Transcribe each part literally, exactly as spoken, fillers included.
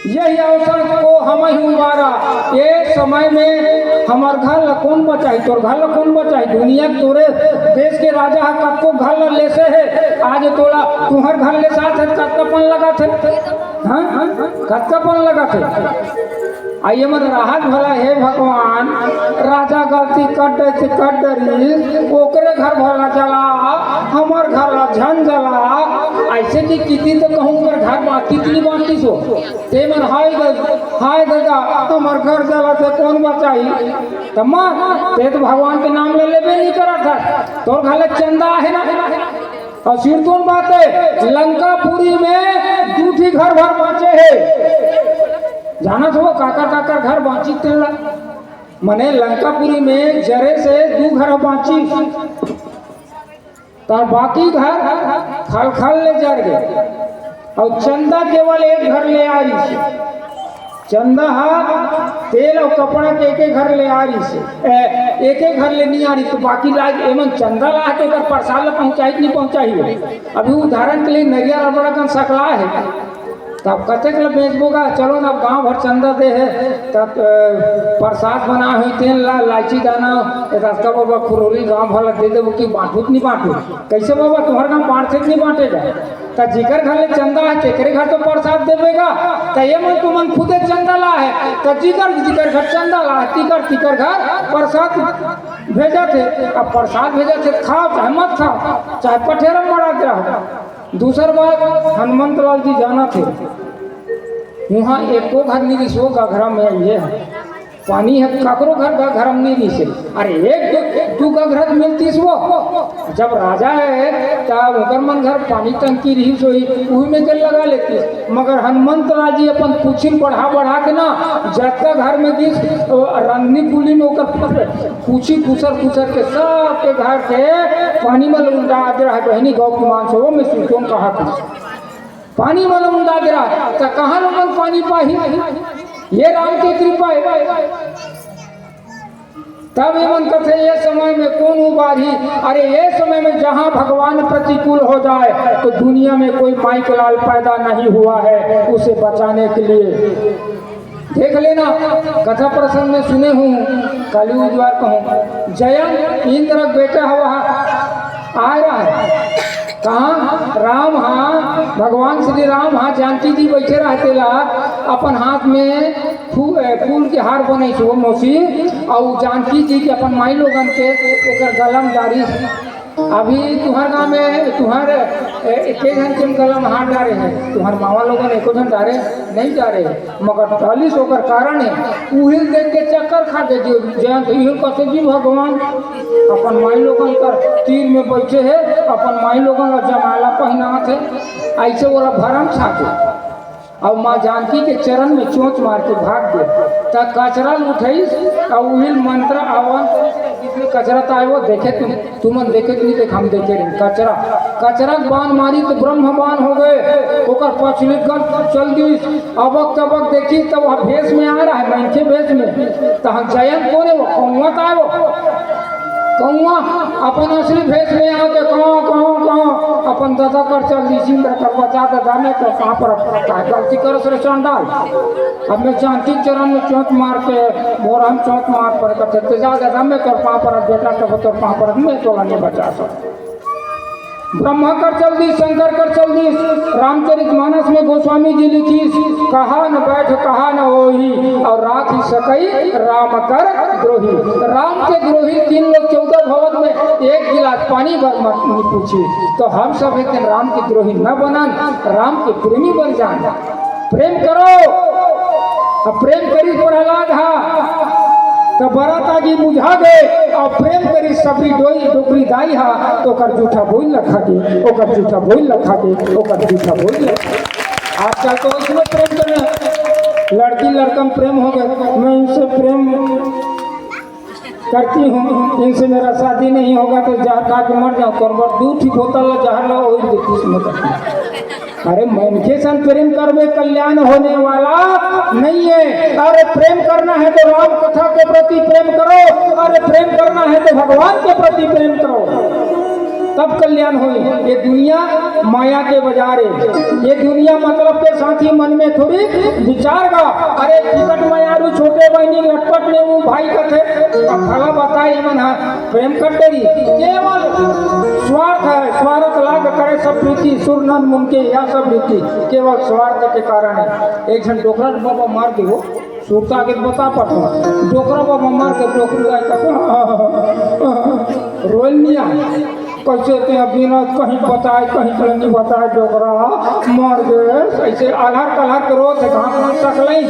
यही अवसर को हमही उबारा। ये समय में हमर घर ला कोन बचाही, तोर घर ला कोन बचाही? दुनिया के, तोरे देश के राजा ह कतको घर ला लेसे हे, आज तोला तुंहर घर लेसात हे, कतका पन लगाथे? हाँ, कतका पन लगाथे? आ ये मन राहत भला, हे भगवान, राजा गलती कर डरिस त कर डरिस, ओकरे घर भला जला, हमर घर ला झन जला। अइसे कि किती तो कहूँ, ओकर घर बाँटिस कि नइ बाँटिस हो। ते मन, हाय ग-, हाय ददा, हमर घर जलत हे, कोन बचाही? त मर, ते तो भगवान के नाम ल लेबे नइ करत हस। तोर घर ले चंदा आहे ना? अउ सिरतोन बात हे, लंकापुरी में दू ठी घर भर बाँचे हे। जानत हो, काकर काकर घर बाँचिस तेन ला? मने लंकापुरी में जरे से दू घर बाँचिस। त बाकी घर खलखल ले जर गे। अउ चंदा केवल एक घर ले आ रहिस। चंदा ह तेल अउ कपड़ा के एके घर ले आ रहिस। ए, एके घर ले नइ आ रहिस, त बाकी लाय, एमन चंदा लाय हे त ओकर परसाद ल पहुँचाही कि नइ पहुँचाही हो? अभी उदाहरण के लिए नरियर अब्बड़ अकन सकलाय हे। तब कतेक ल बेचबो गा? चलो ना, अब गांव भर चंदा दे हे, तब, अ, प्रसाद बनाए होही तेन ला, लाइची दाना, ए रस्ता बाबा खुरौरी गांव भर ला दे देबो कि बांटू कि नइ बांटू? कइसे बाबा, तुम्हर गांव बांटथे कि नइ बांटे गा? त जिकर घर ले चंदा हे, तेकरे घर तो प्रसाद देबे गा। त ये मन तुमन खुदे चंदा लाय हे, त जिकर, जिकर घर चंदा लाय हे, तिकर, तिकर घर प्रसाद भेजत हे। अब प्रसाद भेजत हे, खाव चाहे मत खाव, चाहे पठेरा म मड़ा के रहो। दूसर बात, हनुमंत लाल जी जानत हे, उहाँ एको घर नइ रिहिस वो घघरा में, ये हे। पानी ह, काकरो घर घघरा में नइ रिहिस हे। अरे, एक दू, दू घघरा त मिलतिस वो। जब राजा हे, त ओकर मन घर पानी टंकी रिहिस होही, उही में के लगा लेतिस। मगर हनुमंत लाल जी अपन पूछी बढ़ा बढ़ा के ना, जतका घर में गिस, ओ, रंधनी कुली में ओकर पूछी खुसर खुसर के सबके घर के पानी म लहुंटा दे रहा हे, बहिनी गौ की मांस हो, मैं सुन कहा था, पानी म लहुंटा दे रहा हे। त कहाँ लोगन पानी पाही? ये राम के कृपा हे। तब ये मन कथे, ये समय में कोन उबारही? अरे, ये समय में जहाँ भगवान प्रतिकूल हो जाए, तो दुनिया में कोई माई के लाल पैदा नहीं हुआ है उसे बचाने के लिए। देख लेना, कथा प्रसंग में सुने हूँ, कलयुग द्वार कहूँ, जयंत इंद्र बेटा हुआ आ रहा है। कहाँ? राम हा, भगवान श्री राम हा जानकी जी बइठे रहते ला, अपन हाथ में फू-, ए, फूल के हार बनइस वो मौसी, अउ जानकी जी के अपन माई लोगन के ओकर गला म डारिस। अभी तुंहर गांव में तुंहर, ए, एके झन के गला म हार डारे हे, तुंहर मामा लोगन एको झन डारे नइ डारे हे, मगर डारिस ओकर कारण हे, उहिल देख के चक्कर खा गे जी जयंत, इहिल कथे जी भगवान अपन माई लोगन कर तीर में बइठे हे, अपन माई लोगन ला जयमाला पहिनात हे, अइसे ओला भरम छा गे। अउ माँ जानकी के चरण में चोंच मार के भाग गे। त कचरा ल उठइस, अउ उहिल मंत्र आवन, जितने कचरा त आय वो देखे तुम, तुमन देखे कि नइ देखे, हम देखे रहेन। कचरा, कचरा के बाण मारिस त ब्रह्म बाण हो गे, ओकर पछलित गल चल दिस, अबक तबक देखिस त वो भेष में आ रहा हे, मनखे भेष में। त हम जयंत कोन हे वो, कौआ त आय वो। कौआ अपन असली भेष में आके कांव, कांव, कांव, अपन ददा कर चल दिस, इंद्र कर बचा ददा, मैं तोर पाँव परत, काय गलती करस रे चंडाल। अब मैं जानकी चरण में चोंच मार के, मोर हम चोंच मार पर कथे, ते जा ददा, मैं तोर पाँव परत बेटा, तब तोर पाँव परत, मैं तोला नइ बचा सकंव। ब्रह्मा कर चल दिस, शंकर कर चल दिस। रामचरित मानस में गोस्वामी जी लिखिस, कहा न बैठ कहा न होई, अउ राखि सकई राम कर द्रोही। राम के द्रोही तीन लोग चौदह भवन में एक गिलास पानी बर मत नइ पूछिस। तो हम सब एक दिन राम के द्रोही न बनन, राम के प्रेमी बन जान। प्रेम करो। अब प्रेम करिस प्रहलाद हा, त बरत आगी बुझा गे, अउ प्रेम करिस सबरी डोई, डोकरी दाई हा, त ओकर जूठा बोल ल खा गे, ओकर जूठा बोल ल खा गे, ओकर जूठा बोल ल खा गे। आजकल तो इसमें प्रेम करना, लड़की लड़का में प्रेम हो गे, मैं इनसे प्रेम करती हूँ, इनसे मेरा शादी नहीं होगा तो जहर खा के मर जाऊँ। तोर बर दू ठी बोतल ला जहर ला, ओही दे किस्मत। अरे मनखे सन प्रेम करबे, कल्याण होने वाला नहीं है। अरे प्रेम करना है तो राम कथा के प्रति प्रेम करो, अरे प्रेम करना है तो भगवान के प्रति प्रेम करो। तब कल्याण होई। ये दुनिया माया के बाजार है। ये दुनिया मतलब के साथी मन में थोड़ी विचार का। अरे टिकट मयारू छोटे बहनी लटपट ने वो भाई कथे। अब भला बताई मन हा प्रेम कर देरी। केवल स्वार्थ है, स्वार्थ लाग करे सब प्रीति, सुर नन मुन के या सब रीति। केवल स्वार्थ के कारण है। एक झन डोकरा बाबा मार के वो सुरता के बता पठो। डोकरा बाबा मार के डोकरी गाय का रोल निया। कैसे ते बिना कहीं बताए, कहीं तो नहीं बताए, डोकरा मर गए। ऐसे आल्हर कल्हर के रोत है, गाँक मन सकलैं,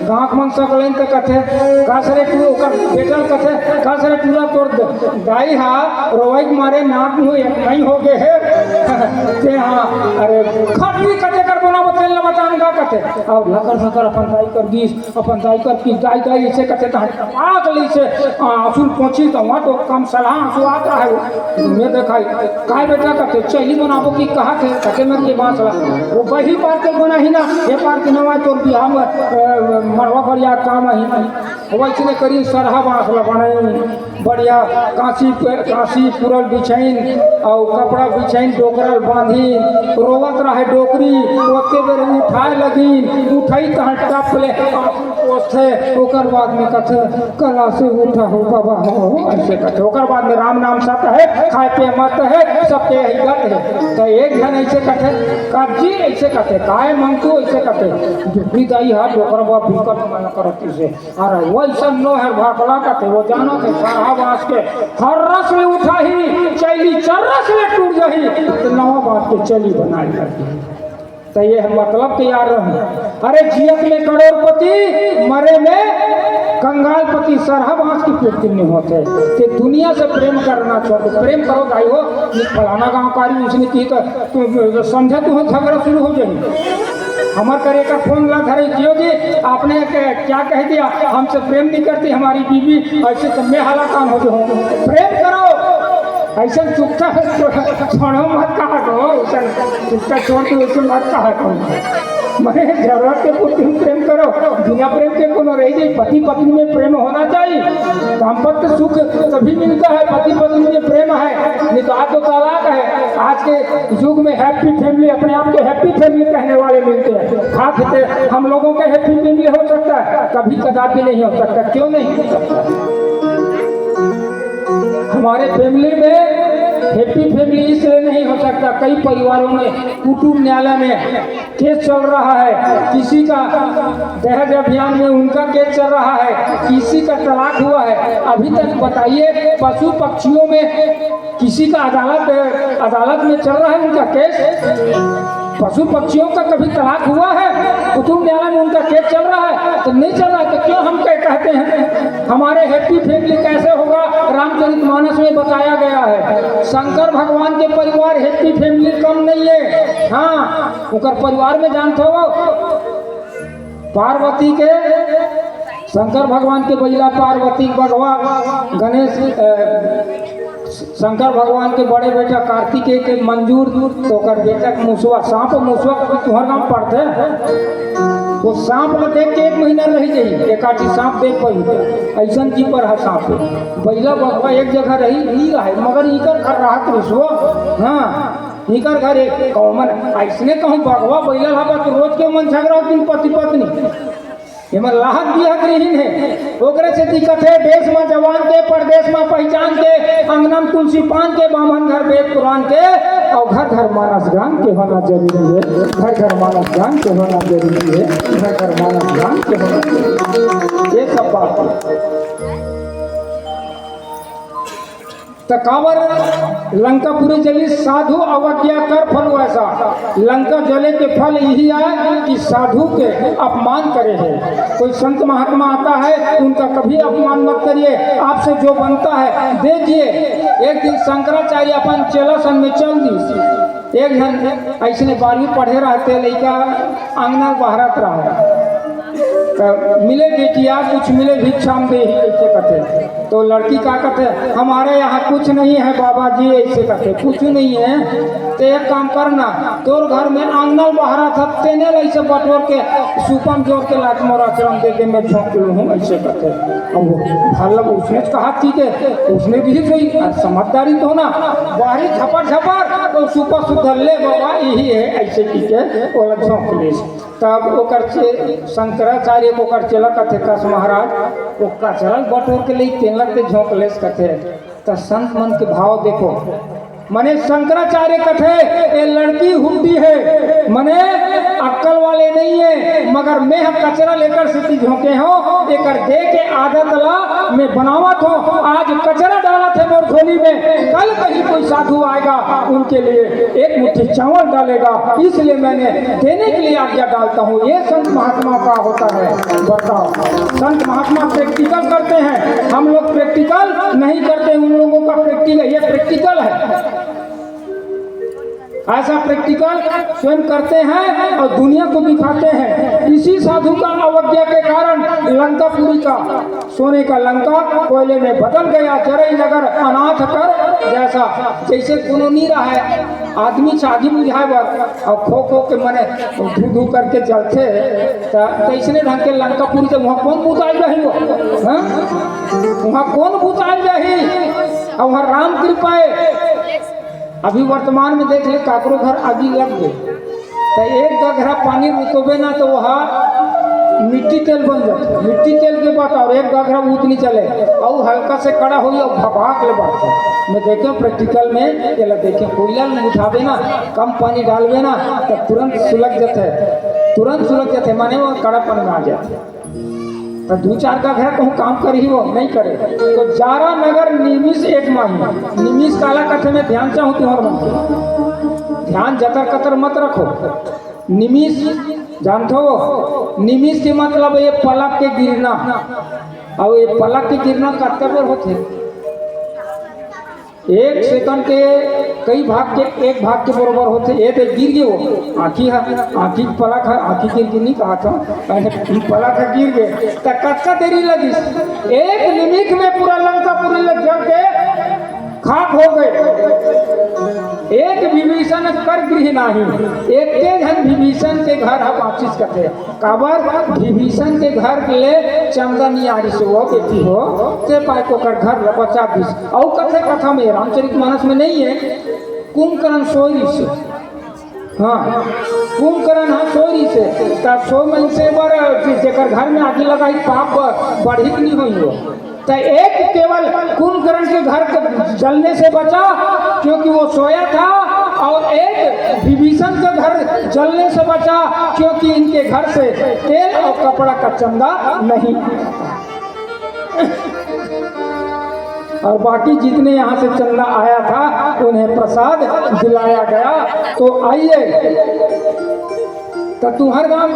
गाँक मन सकलैं तो कथे, "का सरे तू ओकर बेटल कथे, का सरे टूरा तोर द-, दाई हा रोवई के मारे नाक मुँह एक नहीं हो गए है।" ते हाँ, अरे खटनी कथे कर बना बतेल न बतान का कथे। अब लकर सकर अपन दाई कर दीस, अपन दाई कर की दाई, दाई ऐसे कथे तो पाक ले से आंसू पोंछी तो वहाँ तो कम सलाह आंसू आता है। मैं देखा, "काय बेटा?" कथे, "चैली बनाबो की कहा थे?" कथे, "मैं के बात ला, वो बही पार के बना ही ना, ये पार के नवा तोर बिहाव में, अ, मड़वा बढ़िया काम ही नहीं।" वैसने करी सरहा बांस ला बनाई, बढ़िया कांसी पे, कांसी पुरल बिछाइन अउ कपड़ा बिछाइन, डोकरल बांधिन, रोवत रहे डोकरी, ओते बेर उठाए लगिन, उठाई तहाँ टप ले ओथे, ओकर बाद में कथे, "कला से उठा हो बाबा हो," ऐसे कथे। ओकर बाद में राम नाम सत है, खाए पे मत है, सबके यही गत है। तो एक झन ऐसे कथे, "कब्जी," ऐसे कथे, "काय मंगतू," ऐसे कथे। डोकरी दाई हा डोकर बा बिकट मन करत से। अरे वैसन नो है भाखला कथे, वो जानो थे सरहा बांस के हर रस में उठाही, चैली चर्रस में टूट जाही, तो नवा बात के चैली बनाई करती। तो ये मतलब के यार रहे। अरे जियत में करोड़पति, मरे में कंगालपति, सरहा बांस की पूर्ति नहीं होते। ते दुनिया से प्रेम करना छोड़ दो, प्रेम करो भाई हो, ये फलाना गांव कारी उसने की तो, तो समझा तू हो झगड़ा शुरू हो जाए। हमार करे का फोन ला धरे, "जियो जी, आपने क-, क्या कह दिया? हमसे प्रेम नहीं करती हमारी बीवी, ऐसे तो मैं हलाकान हो जाऊँ।" प्रेम करो, ऐसा चुपता छोड़ो मत कहा करो, ऐसा चुपता छोड़ के ऐसे मत कहा करो। मैं जरूरत के पूर्ति में प्रेम करो, बिना प्रेम के कोनो रह जाए। पति पत्नी में प्रेम होना चाहिए, दाम्पत्य सुख तभी मिलता है, पति पत्नी में प्रेम है, नहीं तो आज तो तलाक है। आज के युग में हैप्पी फैमिली, अपने आप को हैप्पी फैमिली कहने वाले मिलते हैं। खा खेते हम लोगों का हैप्पी फैमिली हो सकता है, कभी कदापि नहीं हो सकता। क्यों नहीं हो सकता? हमारे फैमिली में हैप्पी फैमिली इसलिए नहीं हो सकता, कई परिवारों में कुटुंब न्यायालय में केस चल रहा है, किसी का दहेज अभियान में उनका केस चल रहा है, किसी का तलाक हुआ है। अभी तक बताइए, पशु पक्षियों में किसी का अदालत, अदालत में चल रहा है उनका केस? पशु पक्षियों का कभी तलाक हुआ है? कुटुंब न्यायालय में उनका केस चल रहा है? तो नहीं चल रहा है, तो क्यों हम कह-, कहते हैं? हमारे हैप्पी फैमिली कैसे होगा? रामचरित मानस में बताया गया है, शंकर भगवान के परिवार हैप्पी फैमिली कम नहीं है। हाँ, ओकर परिवार में जानते हो, पार्वती के, शंकर भगवान के बइला, पार्वती के बघवा, गणेश, अ, शंकर भगवान के बड़े बेटा कार्तिकेय के मंजूर, तो ओकर बेटा के मुसवा, सांप मुसवा कभी तुहर गांव पड़थे, वो सांप ल देख के एक महीना रह जाई, एक आठी सांप देख पाई, ऐसन की पर हा सांप। बइला बघवा एक जगह रही, नहीं रहे, मगर इकर घर रहा कृष्णो। हाँ, इकर घर एक कॉमन, ऐसने कहूँ बघवा बइला हवा तो रोज के मन झगड़ा होतिन पति पत्नी। एमा लाहत भी हक रहीन हे। ओकरे से दिक्कत हे, देश म जवान के, परदेश म पहचान के, अंगना म तुलसी पान के, बाम्हन घर वेद पुराण के, अउ घर घर मानस गान के होना जरूरी हे। घर घर मानस गान के होना जरूरी हे। घर घर मानस गान के होना जरूरी हे। ये सब बात हे। त काबर लंकापुरी जली? साधु अवज्ञा कर फल वैसा। लंका जले के फल यही आय कि साधु के अपमान करे हे। कोई संत महात्मा आता है, उनका कभी अपमान मत करिए। आपसे जो बनता है, दे दिए। एक दिन शंकराचार्य अपन चेला संग में चल दिस। एक झन अइसने बारहवीं पढ़े रहते, लइका अंगना बहरत रहे। त मिले बेटिया, कुछ मिले भिक्षा म देही, कइसे कथे। तो लड़की का कहथे, "हमारे यहाँ कुछ नहीं है बाबा जी," ऐसे कहथे, "कुछ नहीं है।" तो एक काम करना, तोर घर में आंगनल बहरा था, तेने ला ऐसे बटोर के, सूपा में जोर के लाके मोर अचरा में दे दे, मैं झोंक लूँ हूँ, ऐसे कहथे। अब वो भला उसने कहा, "ठीक है," उसने भी सही, और समझदारी तो ना, बाहरी झपर झपर, तो सूपा सुधर ले बाबा, यही है, ऐसे कह के ओला झोंक ले। तब ओकर चे-, शंकराचार्य को ओकर चेला कथे, "कस महाराज, वो कचरा बटोर के ले तेन लगते झोंक लेस," कथे। त संत मन के भाव देखो, मने शंकराचार्य कथे, "ये लड़की हुड्डी है, मने अक्कल वाले नहीं है, मगर मैं ह कचरा लेकर सेती झोंके हो, एकर दे के आदत ला मैं बनावत हो। आज कचरा डालत हे मोर झोली में, कल कहीं कोई साधु आएगा, उनके लिए एक मुट्ठी चावल डालेगा, इसलिए मैंने देने के लिए आज्ञा डालता हूँ।" ये संत महात्मा का होता है। बताओ, संत महात्मा प्रैक्टिकल करते हैं, हम लोग प्रैक्टिकल नहीं करते। उन लोगों का प्रैक्टिकल, ये प्रैक्टिकल है। ऐसा प्रैक्टिकल स्वयं करते हैं और दुनिया को दिखाते हैं। इसी साधु का अवज्ञा के कारण लंकापुरी का, सोने का लंका कोयले में बदल गया, जरई नगर अनाथ कर जैसा। जैसे कोनो नहीं रहा है, आदमी छागी बुझाए बर, और खो खो के मने धू धू करके जलथे, त तैसने ढंग के लंकापुरी, तो वहाँ कौन भूत आइल रही वो? हाँ? वहाँ कौन भूत आइल रही? और वहाँ राम कृपा है। अभी वर्तमान में देख ले, काकरो घर आगी लग गए, तो एक गघरा पानी रुतोबे ना, तो वहाँ मिट्टी तेल बन जाता। मिट्टी तेल के बात, और एक गघरा भूत नहीं चले, और हल्का से कड़ा हो और भभाक ले बात। मैं देखे प्रैक्टिकल में, ये ला देखे, कोयला में उठावे ना, कम पानी डालवे ना, तो तुरंत सुलग जाते, तुरंत सुलग जाते, माने वो कड़ापन में आ जाते। तो दू चार गघरा कहूँ काम करही, वो नहीं करे। तो जारा नगर निमिष एक माही। निमिष काला कथे, मैं ध्यान चाहूँ तुम्हार मन के। ध्यान जतर कतर मत रखो। निमिष जानथो? निमिष के मतलब ये पलक के गिरना। और ये पलक के गिरना कतका बेर होथे? एक सेकंड के कई भाग के, एक भाग के बरोबर होथे। ये तो गिर गए वो, आँखी ह, आँखी के पलक ह, आँखी गिर के नहीं कहा था, पलक ह गिर गए, त कतका देरी लगिस? एक निमिष में पूरा लंकापुरी ल जल के खाक हो गए। एक विभीषण कर गृह नाही, एक झन विभीषण के घर ह बाँचिस कथे। काबर? विभीषण के घर ले चंदा नियारी से वो बेटी हो, ते पाय को कर घर ल बचा दिस। अउ कथे कथा में, रामचरित मानस में नहीं है, कुंभकर्ण सोय रहिसे। हाँ, कुंभकर्ण ह सोय रहिसे, त सो मनसे बर जे-, जेकर घर में आगी लगाई, पाप ब-, बढ़ित नहीं होई हो। त एक केवल कुंभकर्ण के घर के जलने से बचा, क्योंकि वो सोया था, और एक विभीषण के घर जलने से बचा, क्योंकि इनके घर से तेल और कपड़ा का चंदा नहीं। और बाकी जितने यहाँ से चंदा आया था, उन्हें प्रसाद दिलाया गया। तो आइए, तो तुम्हारे गांव